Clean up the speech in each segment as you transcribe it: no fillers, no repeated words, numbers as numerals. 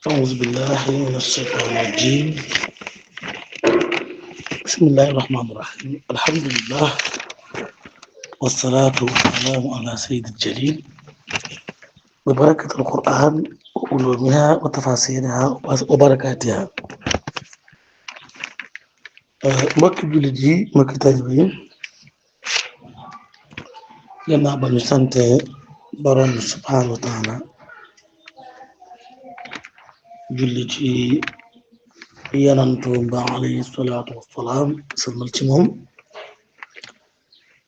أعوذ بالله من الشيطان الرجيم. بسم الله الرحمن الرحيم. الحمد لله والصلاة والسلام على سيد الجليل ببركة القرآن وعلومها وتفاسيرها وبركاتها. mbokki jullit yi mbokki taalibe yi gannaaw ba ñu sante borom bi subhaanahu wa taala julli ci yanantu ba alayhi salaatu wassalaam sëlmal ci moom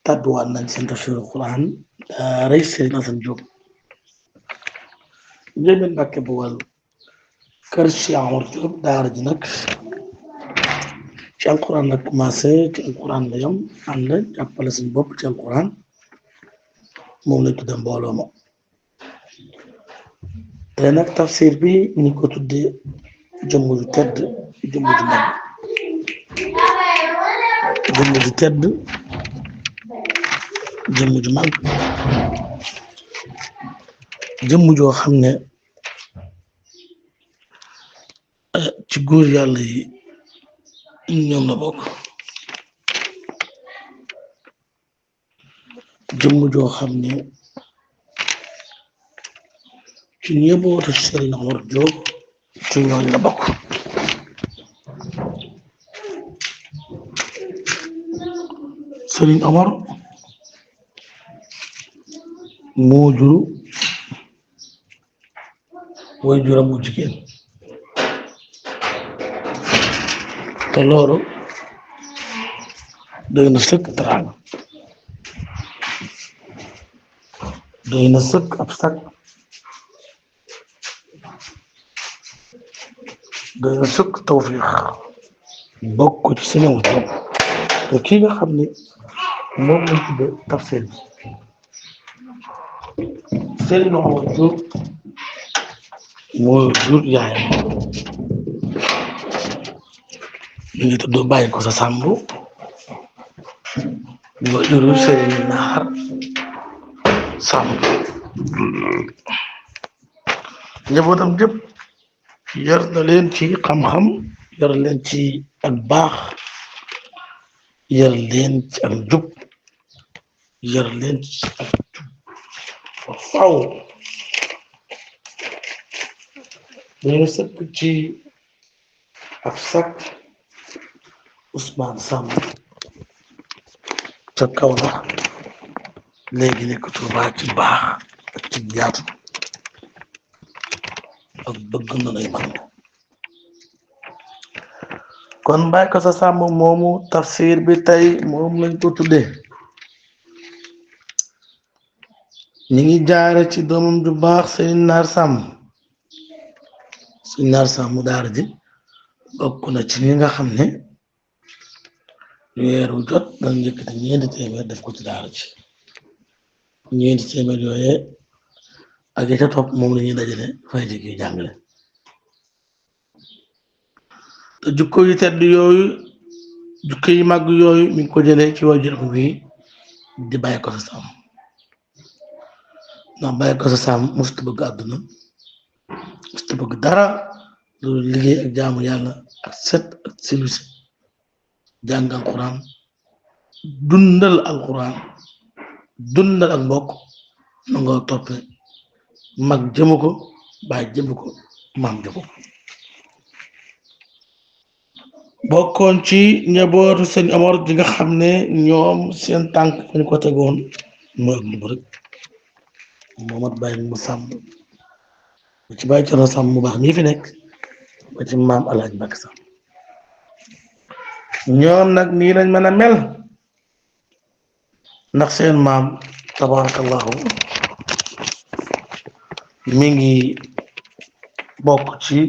tàbbiwaat nañ seen tafsiru Quran daaray Serigne Assane Diop njëmeen Mbàkke Bawal kër Cheikh Omar Diop daara ji nag ci alquran la commencé ci alquran la yam ànd jàppale suñu bopp ci alquran moom lañ tudde mbooloo ma te nag tafsir bi ñu ko tuddee jëmm ju tedd jëmm ju mag jëmm ju tedd jëmm ju mag jëmm joo xam ne ci góor yàlla yi ñoom la bokk jëmm joo xam ne ci njabootu Serigne Omar Diop ci ñooñ la bokk Serigne Omar moo jur way juram mu jigéen te loolu doy na sëkk teraanga doy na sëkk ab sag doy na sëkk tawfiix bokk ci Serigne Omar Diop te kii nga xam ne moom lañ tudde tafsir bi Serigne Omar Diop moo jur yaayam ñu ngi tudd bàyyi ko sa sàmb moo juru Serigne Naar sàmb njabootam jëpp yar na leen ci xam-xam yar leen ci ak baax yar leen ci ak jub yar leen ci ak jub faw dañu sëkk ci ab sak Ousmane Samb ca kaw la léegi nekk Tuuba ci baax ak ci yaatu ak bëgg na lay man kon bàyyi ko sa Samb moomu tafsir bi tey moom lañ ko tuddee ñi ngi jaare ci doomam ju baax Serigne Naar Samb Serigne Naar Samb mu daara ji bokk na ci ñi nga xam ne weeru jot dañ njëkkati ñeenti téeméer def ko ci daara ji ñeenti téeméer yooyee ak ca topp moom la ñuy dajale fay jigi jàngale te jukko yu tedd yooyu jukko yu màgg yooyu mi ngi ko jëlee ci waajuram wi di bàyyi ko sa Samb ndax bàyyi ko sa Samb musta bëgg àdduna musta bëgg dara loolu liggéey ak jaamu yàlla ak set ak silwise jàng alquran dundal alquran dundal ak mbokk nangoo toppe mag jëmu ko bàyyi jëmu ko maam jëmu ko bokkoon ci njabootu Serigne Omar ji nga xam ne ñoom seen tànk fa ñu ko tegoon mooy ak njub rek Momat Baye mu Samb ba ci Baye Thierno Samb mu baax mii fi nekk ba ci maam Alaaji Mbàkke Samb ñoom nag nii lañ mën a mel ndax seen maam tabarakallahu mi ngi bokk ci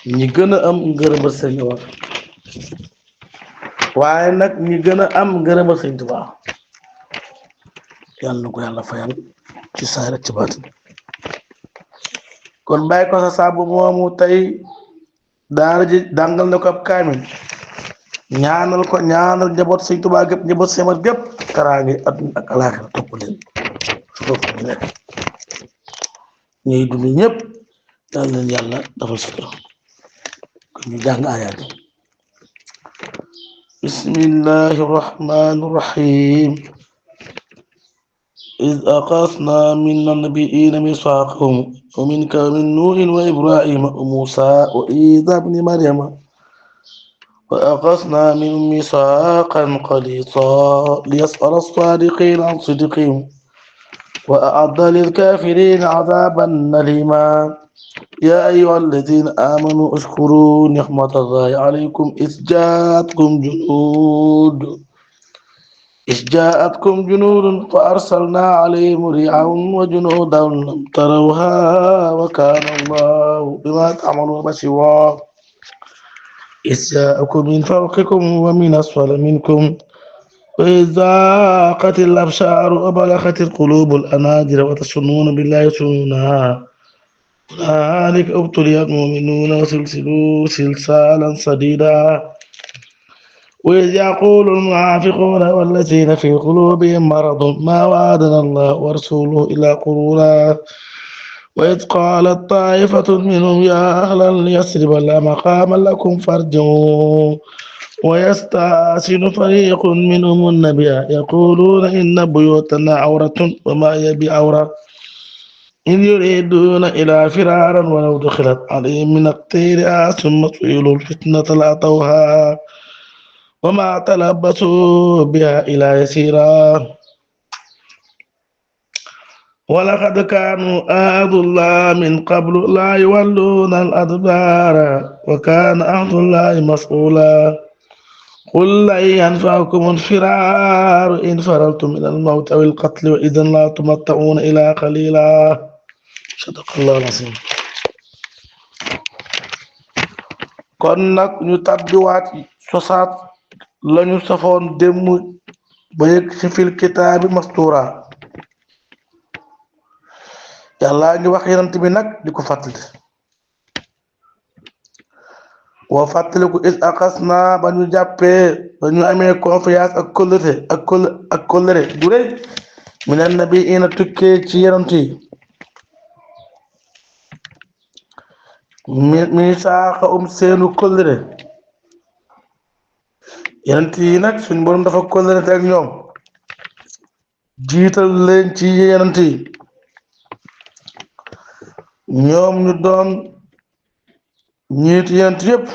ñi gën a am ngërëmal Serigne Omar waaye nag ñi gën a am ngërëmal Serigne Touba yàlla na ko yàlla fayal ci saay rek ci baatin kon bàyyi ko sa Samb moomu tey daara ji dàngal na ko ab kaamil ñaanal ko ñaanal njaboot Serigne Touba gépp njaboot Serigne Omar gépp teraange àdduna ak alaaxira topp leen su foofu ñu nekk ñuy dund ñëpp yàlla leen yàlla defal sutura kon ñu jàng aayaat yi bismillahi rahmani rahim إذ أخذنا من النبيين ميثاقهم ومنك ومن نوح وإبراهيم وموسى وعيسى ابن مريم وأخذنا منهم ميثاقا غليظا ليسأل الصادقين عن صدقهم وأعد للكافرين عذابا أليما يا أيها الذين آمنوا اشكروا نعمة الله عليكم إذ جاءتكم جنود فأرسلنا عليهم ريحا وجنودا لم تروها وكان الله بما تعملون بصيرا إذ جاءكم من فوقكم ومن أسفل منكم وإذ ضاقت الأبصار وبلغت القلوب الأناجر وتظنون بالله ظنونا هنالك ابتلي المؤمنون وسلسلوا سلسالا صديدا وإذ يقول المنافقون والذين في قلوبهم مرض ما وعدنا الله ورسوله إلا غرورا وإذ قالت طائفة منهم يا أهل يثرب لا مقام لكم فارجعوا ويستأذن فريق منهم النبي يقولون إن بيوتنا عورة وما هي بعورة إن يريدون إلى فرارا ولو دخلت عليهم من أقطارها ثم سئلوا الفتنة لأتوها وما تلبسوا بها إلا يسيرا ولقد كانوا آذوا الله من قبل لا يولون الأدبار وكان عهد الله مسؤولا قل لن ينفعكم الفرار إن فررتم من الموت أو القتل وإذا لا تمتعون إلا قليلا صدق الله العظيم kon nag ñu tabbiwaat sosaat lañu safoon démb ba yëg ci fil kitaabi mastura yàlla ngi wax yonent bi nag di ko fàttali wa fàttaliku is aqasna ba ñu jàppee ba ñu amee confiance ak kóllëre du rëy minan nabiyyiina tukkee ci yonent yi misaaqa seenu kóllëre yonent yi nag suñ borom dafa kóllëre ak ñoom jiital leen ci yonent yi ñoom ñu doon ñiit yonent yépp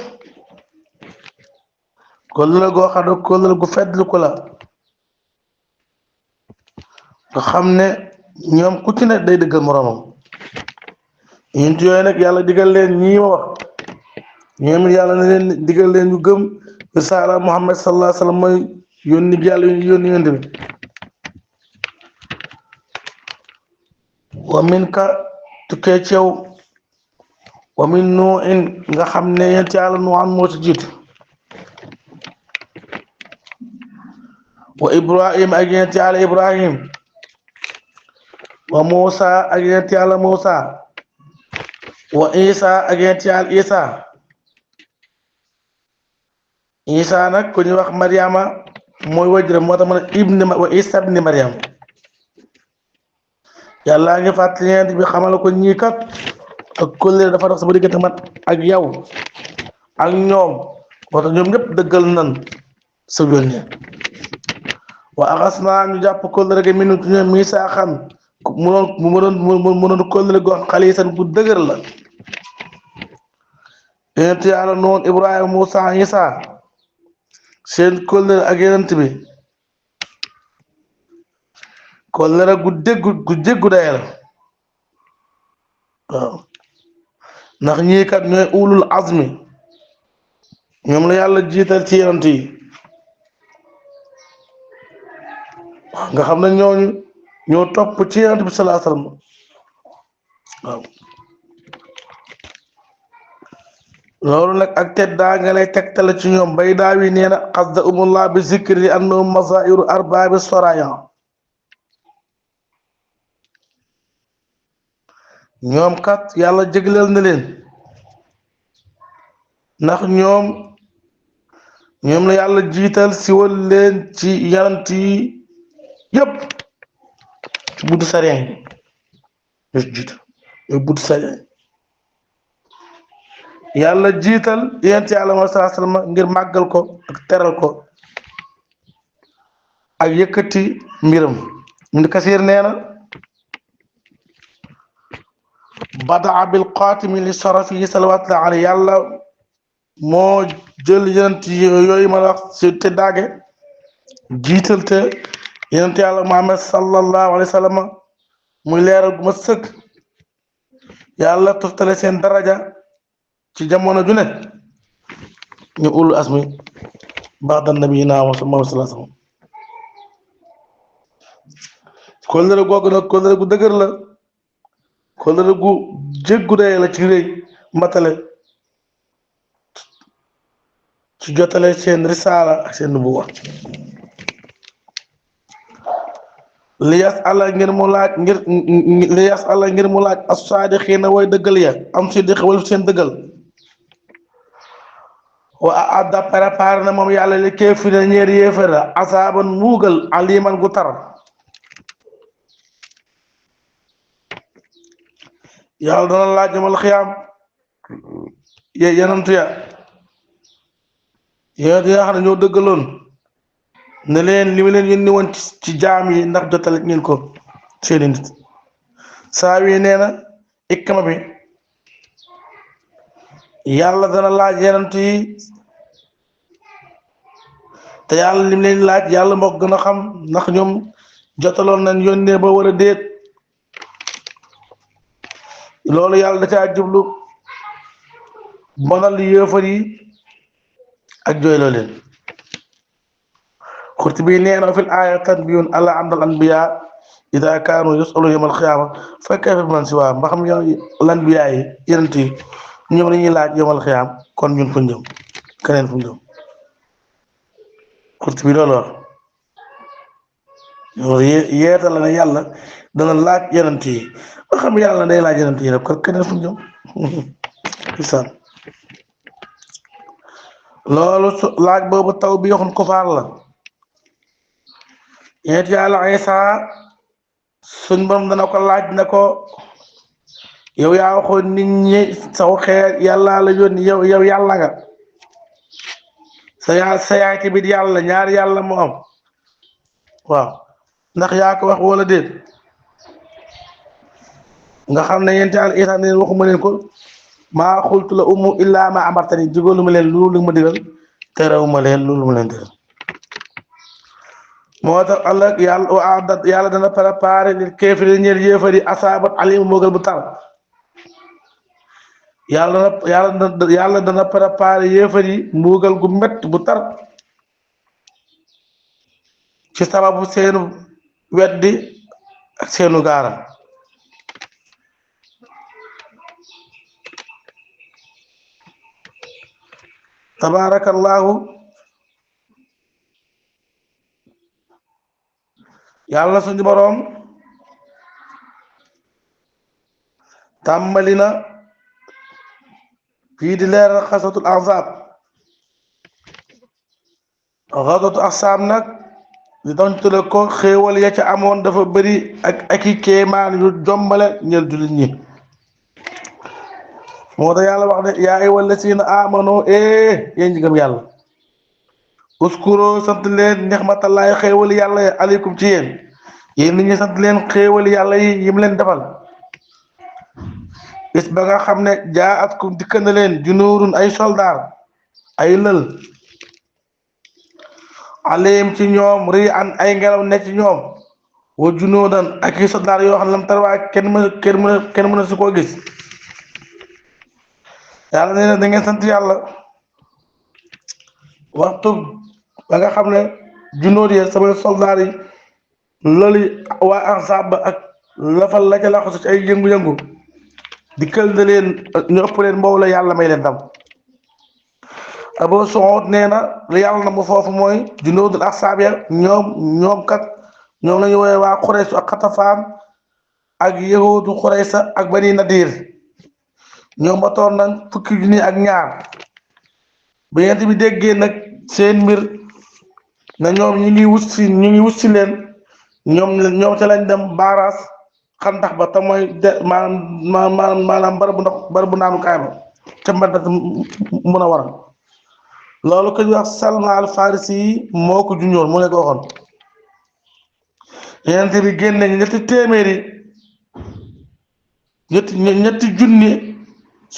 kóllëre goo xam ne kóllëre gu feddlu ko la nga xam ne ñoom ku ci ne day dëggal moroomam yonent yooyu nag yàlla digal leen ñii ma wax ñoom yàlla na leen digal leen ñu gëm risaala Muhammad sallallahu alayhi wa sallam mooy yónni yàlla yónni yonent bi wa min ka tukkee ci yow wa min nuuhin nga xam ne yonent yàlla Nuuhan moo ci jiitu wa Ibrahim ak yonent yàlla Ibrahim wa Muusa ak yonent yàlla Muusa wa Isa ak yonent yàlla Isa nag ku ñuy wax Mariama mooy wajuram moo tax mu ne wa Isa ibni Mariam yàlla ngi fàttali yonent bi xamal ko ñii kat ak kóllëre dafa dox sama diggante man ak yow ak ñoom moo tax ñoom ñëpp dëggal nan sa yónni wa axasnaa ñu jàpp kóllëre gi minhum ci ñoom miisaaxan mu doon kóllëre goo xaliisan gu dëgër la yonent yàlla noonu Ibrahima Muusa Isa seen kóllëre ak yonent bi kóllëre gu déggu daye la waaw ndax ñii kat ñooy ulul azmi ñoom la yàlla jiital ci yonent yi nga xam ne ñooñu ñoo topp ci yonent bi sallallahu alayhi wasallam waaw loolu nag ak teddaa nga lay tegtale ci ñoom bay daawi nee na xasda umullah bi zikri annahum masairu arbaabi soraya ñoom kat yàlla jégleel na leen ndax ñoom la yàlla jiital siwal leen ci yonent yi yépp ci buddu sariyaan yi jiital yooyu buddu sariyaan yàlla jiital yonent yàlla Muhammad sallallahu alayhi wasallam ngir màggal ko ak teral ko ak yëkkati mbiram Ibn Kasir nee na badaa bil qaatimi li sharafihi salawatullahi alayhi yàlla moo jël yonent yooyu ma wax si te daage jiital te yonent yàlla Muhammad sallallahu alayhi wasallam muy leeral gu ma sëkk yàlla toftale seen daraja ci jamono ju ne ñu ulul asmi ba'da nabiyina Muhammad sallallahu alayhi wasallam kóllëre googu nag kóllëre gu dëgër la kóllëre gu jéggu dee la ci rëy matale ci jotale seen risaala ak seen nubuwa li yas'ala ngir mu laaj as-saadiqiina way dëggal ya am siddiq wala seen dëggal wa a'adda préparé na moom yàlla li kaafiriina ñeer yéefara asaaban muugal aliman gu tar yàlla dana laaj yamal xiyaam yenantu ya xam ne ñoo dëggaloon ne leen li mu leen yónni woon ci jaam yi ndax jotale ngeen ko seeni nit saa wi nee na ikkama bi yàlla dana laaj yenantu yi te yàlla li mu leen laaj yàlla moo gën a xam ndax ñoom jotaloon nañ yónnee ba wala déet loolu yàlla da caa jublu bonal yéefar yi ak jooyloo leen Qurtubi nee na fil aaya tanbihun ala anna al anbiya ida kaanu yusalu yawm al qiyaama fa kayfa biman siwaa mba xam yow lanbiya yi yonent yi ñoom la ñuy laaj yawm al qiyaam kon ñun fu ñu jëm keneen fu ñu jëm Qurtubi loolu wax loolu yeetal la ne yàlla dana laaj yonent yi ba xam yàlla day laaj yonent yi rek kon keneen fu ñu jëm isaan loolu laaj boobu taw bi yoxun kufaar la yonent yàlla Isa suñ borom dana ko laaj ne ko yow yaa waxoon nit ñi saw xeet yàlla la yónni yow yàlla nga sa yaay tamit yàlla ñaari yàlla moo am waaw ndax yaa ko wax wala déet nga xam ne yonent yàlla Isa ne waxuma leen ko maa xultu la umu illa ma amartani digalu ma leen lu ma digal terewuma leen lu ma leen digal moo tax ëllëg yàlla dana préparé lil kaafiriina ñeel yéefar yi asaabat alim moogal bu tar yàlla dana préparé yéefar yi mbuugal gu mett bu tar ci sababu seenu weddi ak seenu gaaram tabarakallahu yàlla suñu boroom tàmbali na fii di leeral xasatul ahzab nag di doon tële ko xéewal ya ca amoon dafa bëri ak i kéemaan yu jombale ñeel jullit ñi moo tax yàlla wax ne yaa ayyuhal lazina amanu yéen ñi gëm yàlla uskuro sant leen nixmatallahi xéewali yàlla yi aleykum ci yéen nit ñi sant leen xéewali yàlla yi yim leen defal bis ba nga xam ne jaatkum dikka na leen junuurun ay soldaar ay lël alayhim ci ñoom ri an ay ngelaw ne ci ñoom wa junuudan ak i soldaar yoo xam ne lam tarwaa kenn mën su koo gis yàlla nee na da ngeen sant yàlla waxtu ba nga xam ne junóor yi samay soldaar yi loolu waa Ahzab ak lafal la ca laxasu ci ay yëngu-yëngu dikkal na leen ñu ëpp leen mbow la yàlla may leen dam Abu Suud nee na li yàlla na mu foofu mooy junóodul Ahzab ya ñoom kat ñoom la ñu woowee waa Quraysh ak Xatafaan ak yahuudu Quraysh ak Bani Nadir ñoom matoon nañ fukki junni ak ñaar ba yent bi déggee nag seen mbir na ñoom ñu ngi wut si leen ñoom ca lañ dem baaraas xandax ba te mooy maanaam barabu ndox barabu naanukaay ba ca Madinatu Munawwara loolu ko ñuy wax Salman al Farisi yi moo ko junjoon mu ne ko waxoon Yonent bi génne ñetti téeméeri ñetti junni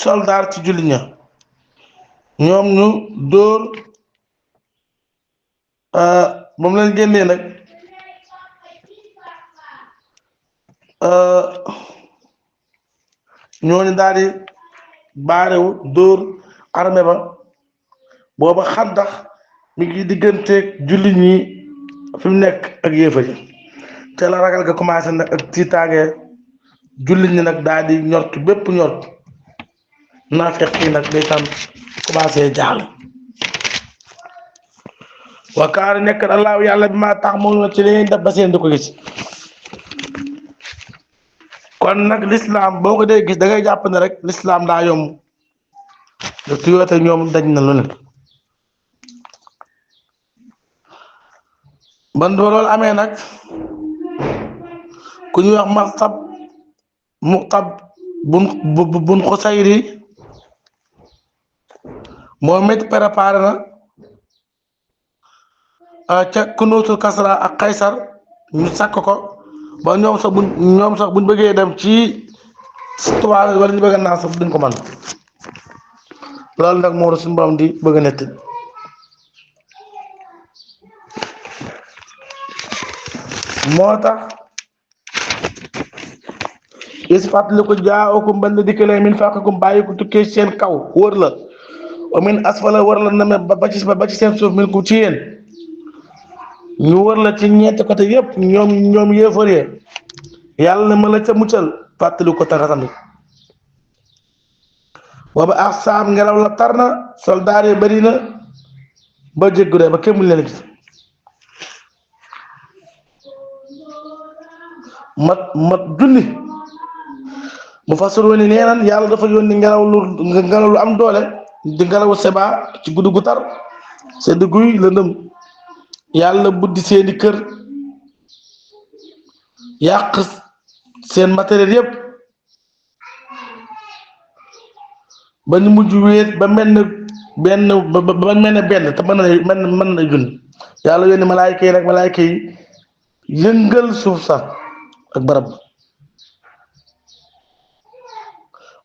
soldaar ci julli ña ñoom ñu dóor ba mu leen génnee nag ñooñu daal di baarewu dóor armée ba booba Xandax mi ngi digganteeg jullit ñi fi mu nekk ak yéefar yi te la ragal ga commencé nag ak tiitaange jullit ñi nag daal di ñort bépp ñort naafeq yi nag day tam commencé jaaxle wa kaana nekk allahu yàlla bi maa tax moom ci li def ba seen di ko gis kon nag l'islam boo ko dee gis da ngay jàpp ne rek l'islam daa yomb de tuyoote ñoom daj na lu ne ban ba loolu amee nag ku ñuy wax Muxtab bun Xusayri moom it préparé na ca Kunuutul Kasra ak Kaysar ñu sàkk ko ba ñoom sax buñ bëggee dem ci tubaab wala ñu bëgg a naan sax duñ ko mën loolu nag moo suñu borom di bëgg a netti moo tax is fàttali ko jaa'akum ban la dikkalee min fawqikum bàyyi ko tukkee seen kaw wër la wa min asfala wër la na ba ci seen suuf min ku ci yéen ñu wër la ci ñetti côté yépp ñoom yéefar yi yàlla na ma la ca muccal fàttali ko taxatamit booba ak saam ngelaw la tar na soldaar yi bari na ba jéggu de ba kenn mu leen gis mat junni mu fassiru ni nee nan yàlla dafa yónni ngelaw lu am doole di ngelawu seba ci guddi gu tar sedd guy lëndëm yàlla buddi seeni kër yàq seen matériel yépp ba ñu mujj wéet ba mel ne benn te mën na junni yàlla yónni malaayka yi rek malaayka yi yëngal suuf sax ak barab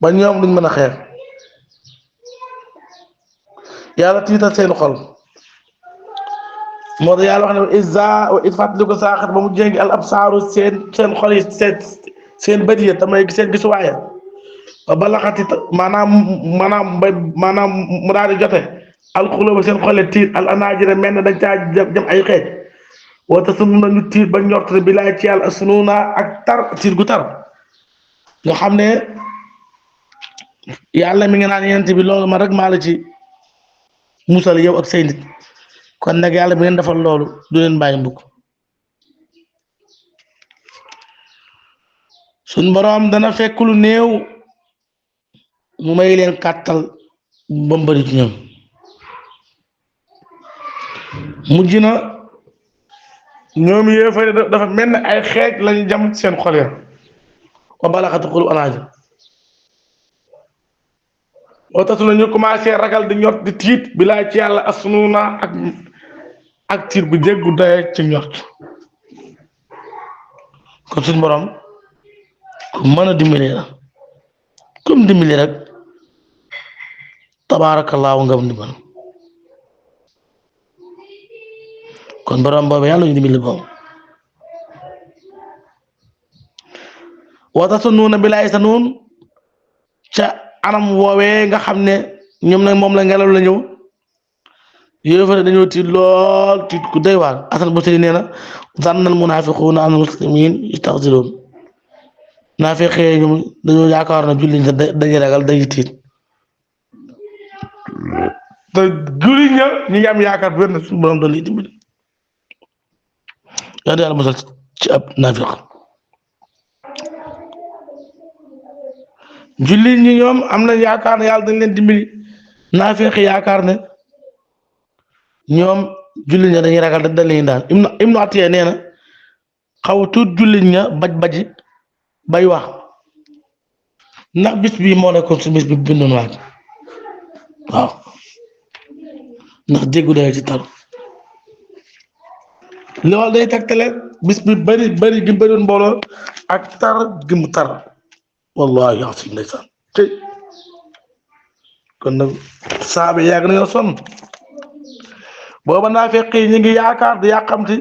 ba ñoom duñ mën a xeex yàlla tiital seen xol moo tax yàlla wax ne is fàttali ko saaxat ba mu jéngi al absaaru seen xol yi seen bët yi tamay seen gisuwaaya ba balaxati maanaam mu daal di jote alxulóoba seen xole tiit al anaajira mel ne dañ caa jëm ay xeej wata sunu nañu tiit ba njort bi laay ci yàlla sununa ak tar tiit gu tar nga xam ne yàlla mi ngi naan yent bi loolu man rek maa la ci musal yow ak say nit kon nag yàlla bi ngeen defal loolu du leen bàyyi mbukk suñ boroom dana fekk lu néew mu may leen kàttal ba mu bari ci ñoom mujj na ñoom yéefari dafa mel ne ay xeej lañu jam seen xol ya wa balaxati xulu anaaji oo tasu na ñu commencé ragal di ñort di tiit bilaa ci yàlla asununa ak tiit bu jéggu daye ci ñort kon suñ borom ku mën a dimbali la comme dimbali rek tabaarakallaahu ngam ndimbal kon borom boobu yàlla ñu dimbali boobu wata su nuuna bilaay sa nuun ca anam woowee nga xam ne ñoom nag moom la ngelaw la ñëw yéefare dañoo tiit lool tiit ku doy waar Hasan Basri nee na zanna al munaafiquuna an al muslimiin yastahzi'uun naafiqee ñoom dañoo yaakaar na julli dañuy ragal dañuy tiit te julli ña ñi ngi am yaakaar bu wér na suñu borom doon lay dimbali yàlla musal ci ab naafiq jullit ñi ñoom am na yaakaar ne yàlla dañ leen dimbali naafiq yaakaar ne ñoom jullit ña dañuy ragal dañ leen daal Ibnu Atiya nee na xaw tuut jullit ña baji bay wax ndax bis bii moo nekkoon su bis bi bindoon waaj waaw ndax jéggu day ci tar loolu day tegtale bis bi bëri gi bëri mbooloo ak tar gi mu tar wallahi yaa si ndeysaan tey kon nag saaba yàgg nañoo sonn booba naafiq yi ñu ngi yaakaar di yàqamti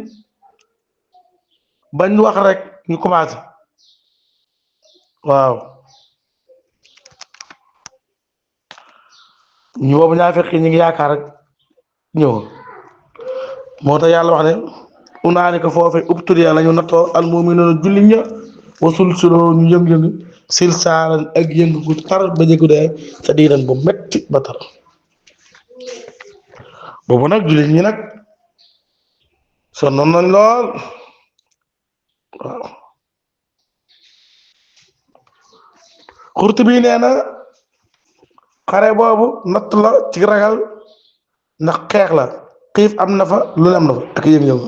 bañ wax rek ñu commencé waaw ñu booba naafiq yi ñu ngi yaakaar rek ñëw moo tax yàlla wax ne unaalika foofee ubtuliya la ñu nattoo almu'minuuna julli ña wasul suloo ñu yëng-yëng silsaalan ak yëng gu tar ba jéggu dee sa diiran bu metti ba tar boobu nag jullit ñi nag sonnoon nañ lool waaw Qurtubi nee na xare boobu natt la ci ragal ndax xeex la xiif am na fa lu ne am na fa ak yëng-yëng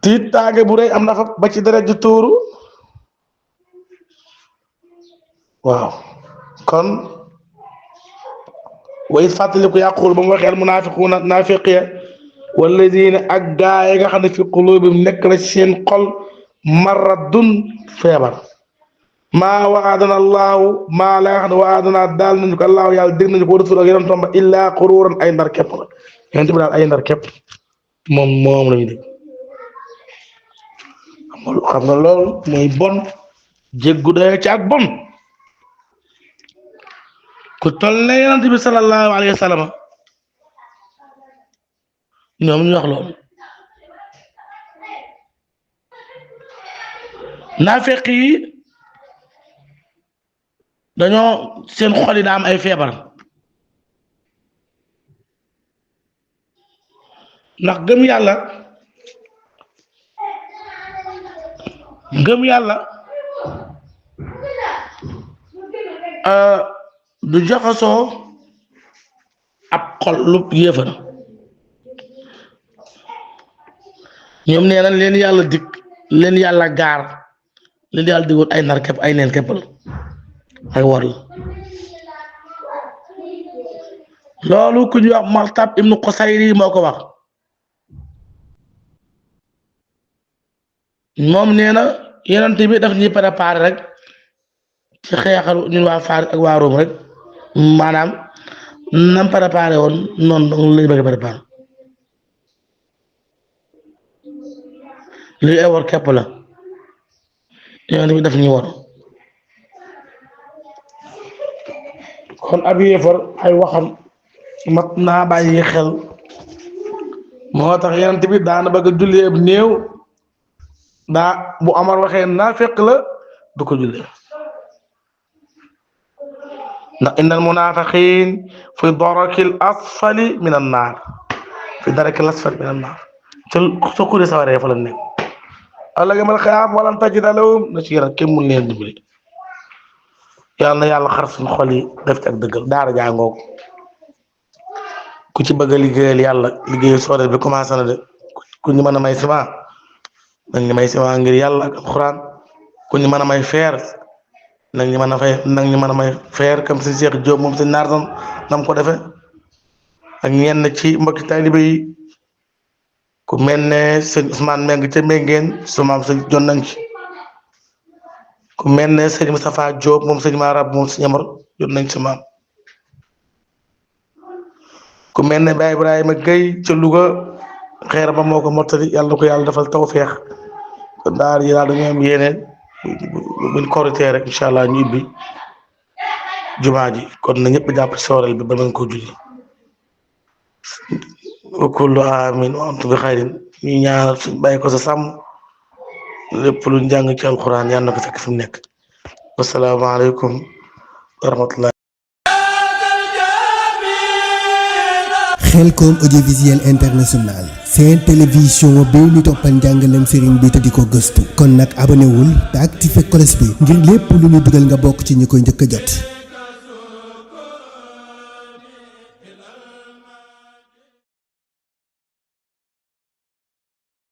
tiit taage bu rëy am na fa ba ci deret ji tuuru waaw kon way fàttaliku yàqul ba mu waxee al munaafiquuna naafiqiya walladina ak gaa yi nga xam ne fi qulubihim nekk na seen xol maradun feebar maa waadana allahu maa la nga xam ne waadana daal nañu ko allahu yàlla dégg nañu ko rasul ak yeneen tomba illaa xuruuran ay ndar képp la yonent bi daal ay ndar képp moom la ñu dégg xam nga loolu mooy bon jéggu dayoo ci ak bon ku toll ne yonent bi sallallahu alayhi wa sallam ñoom ñu wax loolu naafeq yi dañoo seen xol yi daa am ay feebar ndax gëm yàlla du jaxasoo ab xol lu yéefar ñoom nee nañ leen yàlla dig leen yàlla gaar leen yàlla digoon ay nar képp ay neen képp la ay war la loolu ku ñuy wax Maxtab ibnu Qusayri moo ko wax moom nee na yonent bi daf ñuy préparé rek ci xeexal ñun waa Faris ak waa Rome rek maanaam nam préparé woon noonu lañu bëgg préparé lii ay war képp la yonent bi daf ñuy war kon ab yéefar ay waxam mat naa bàyyi xel moo tax yonent bi daana bëgg a jullee ab néew daa bu Amar waxee naa fekk la du ko jullee ndax innal munaafiqiin fi darakil asfali min annaar fi darakil asfali min annaar ca sokuri sawaree fa la nekk allah yamal xiyaam walan tajida lahum nasiira kenn mun leen dimbali yàlla na yàlla xar suñu xol yi def ci ak dëggal daara jàngoo ku ci bëgg a liggéeyal yàlla liggéeyal soodal bi commencé na de ku ñu mën a may ciment nag ñu may ciment ngir yàlla ak alxuraan ku ñu mën a may feer nag ñu mën a may feer comme si Cheikh Diop moom si naar nam ko defee ak ñenn ci mbokki taalibe yi ku mel ne sëñ Ousmane Meng ca Mbengeen su maam sëñ jon nañ ci ku mel ne sëñ Moustapha Diop moom sëñ Marab moom sëñ Amar jot nañ ci maam ku mel ne Baye Ibrahima Gueye ca Louga xeer ba moo ko mottali yàlla na ko yàlla defal tawfeex kon daal yi daal dañu am yéene buñ korité rek incha allah ñu ibbi jumaa ji kon na ñëpp jàpp ci soorel bi ba mën ko julli wa kullu amin wa antum bi xayrin ñu ñaanal suñ bàyyi ko sa sàmm lépp luñ jàng ci alquran yàlla na ko fekk fi mu nekk wasalaamaaleykum wa rahmatullah. Khelcom audiovisuel international seen télévision bi ñu toppal njàngalem sëriñ bi te di ko gëstu kon nag abonné wul te activé cloche bi ngir lépp lu ñu dugal nga bokk ci ñi koy njëkk a jot.